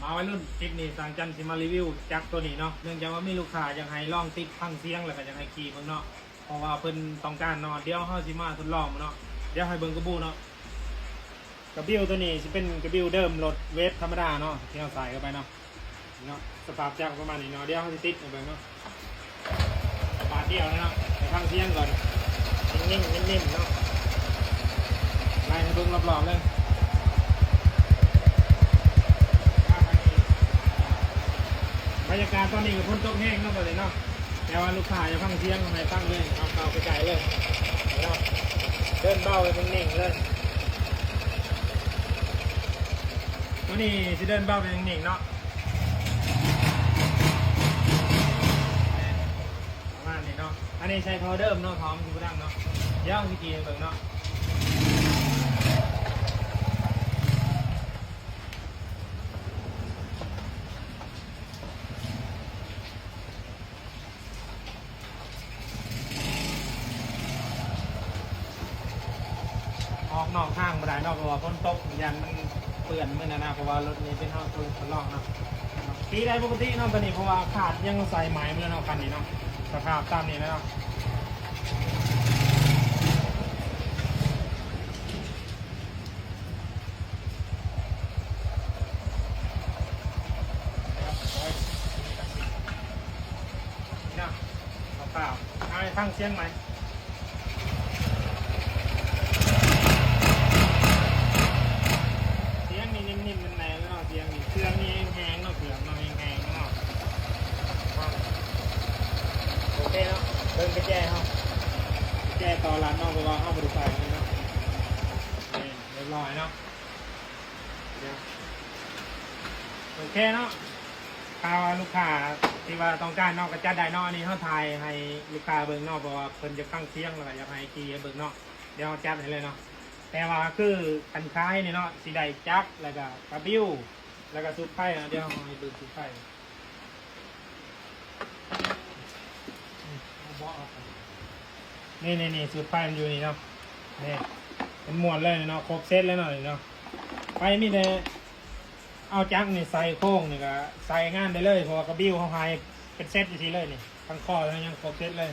ມາໄວລຸ້ນ ຄລິບນີ້ຊ່າງຈັນຊິມາຣີວິວຈັກໂຕນີ້ເນາະ ເນື່ອງຈາກວ່າມີລູກຄ້າຢາກໃຫ້ລອງຕິດຟັງສຽງ ແລ້ວກໍຢາກໃຫ້ຂີ່ເບິ່ງເນາະ ເພາະວ່າເພິ່ນຕ້ອງການເນາະ. ດຽວເຮົາຊິມາທົດລອງເນາະ ດຽວໃຫ້ເບິ່ງກະບິວເນາະ. ກະບິວໂຕນີ້ຊິເປັນກະບິວເດີມລົດເວຟທຳມະດາເນາະ ທີ່ເຮົາໃສ່ເຂົ້າໄປເນາະ. ເນາະ ສະພາບຈັກປະມານນີ້ເນາະ ດຽວເຮົາຊິຕິດໃຫ້ເບິ່ງເນາະ. ບາດດຽວເນາະ ໃຫ້ຟັງສຽງກ່ອນ ນິ້ມໆ ເນາະ ໄລ່ໃຫ້ເບິ່ງລອບໆ ເລີຍ. ບັນຍາກາດຕອນນີ້ກໍຝົນຕົກແຮງເນາະ ຕອນນີ້ເນາະ ແຕ່ວ່າລູກຄ້າຢາກຟັງສຽງ ໃຫ້ຟັງເລີຍ ເອົາເຂົ້າໃກ້ໆ ເລີຍເນາະ. ເດີນເບົາໄປເບິ່ງເໜັງເລີຍ ໂຕນີ້ຊິເດີນເບົາໄປເບິ່ງເໜັງເນາະ. ປະມານນີ້ເນາະ ອັນນີ້ໃສ່ທໍ່ເດີມເນາະ ທໍ່ມັນຊິບໍ່ດັງເນາະ. ດຽວຊິຂີ່ໃຫ້ເບິ່ງເນາະ. ອອກນອກທາງບໍ່ໄດ້ເນາະ ເພາະວ່າຝົນຕົກ ຢ້ານມັນເປື້ອນມື້ນັ້ນນະ ເພາະວ່າລົດນີ້ເປັນເຮົາໂຕທົດລອງເນາະ. ຂີ່ໄດ້ປົກກະຕິເນາະ ຕອນນີ້ ເພາະວ່າຄາດຍັງໃສ່ໃໝ່ໝົດເລີຍເນາະ ຄັນນີ້ເນາະ. ສະພາບຕາມນີ້ແຫຼະເນາະ. ເນາະ ເອົາເປົ່າ ເອົາໃຫ້ຟັງສຽງໃໝ່. ສຽງນີ້ນິ້ມໆ ແໜ້ນໆ ເນາະ ສຽງນີ້ ເຄື່ອງນີ້ແຮງໆ ເນາະ ເຄື່ອງເນາະ ແຮງໆ ເນາະ. ໂອເຄເນາະ ເບິ່ງກະແຈເຮົາ ກະແຈຕໍ່ຫຼັງເນາະ ເພາະວ່າເຮົາບໍ່ໄດ້ໃສ່ເນາະ. ນີ້ ຮຽບຮ້ອຍເນາະ. ໂອເຄເນາະ ຖ້າວ່າລູກຄ້າທີ່ວ່າຕ້ອງການເນາະ ກໍຈັດໄດ້ເນາະ. ອັນນີ້ເຮົາຖ່າຍໃຫ້ລູກຄ້າເບິ່ງເນາະ ເພາະວ່າເພິ່ນຢາກຟັງສຽງ ແລ້ວກໍຢາກໃຫ້ຂີ່ໃຫ້ເບິ່ງເນາະ. ດຽວເຮົາຈັດໃຫ້ເລີຍເນາະ. ແຕ່ວ່າຄືຄັນຂາຍນີ້ເນາະ ຊິໄດ້ຈັກ ແລ້ວກໍກະບິວ ແລ້ວກໍສູດໄຟເນາະ. ດຽວເຮົາໃຫ້ເບິ່ງສູດໄຟ. ນີ້ໆໆ ສູດໄຟມັນຢູ່ນີ້ເນາະ ນີ້ ມັນມ້ວນເລີຍເນາະ ຄົບເຊັດເລີຍເນາະ ນີ້ເນາະ. ໄຟມີແຕ່ເອົາຈັກນີ້ໃສ່ໂຄ້ງນີ້ກໍໃຊ້ງານໄດ້ເລີຍ ເພາະວ່າກະບິວເຮົາໃຫ້ເປັນເຊັດຈັ່ງຊີ້ເລີຍນີ້ ທັງຄໍທັງຫຍັງຄົບເຊັດເລີຍ.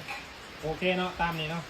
ໂອເຄເນາະ ຕາມນີ້ເນາະ.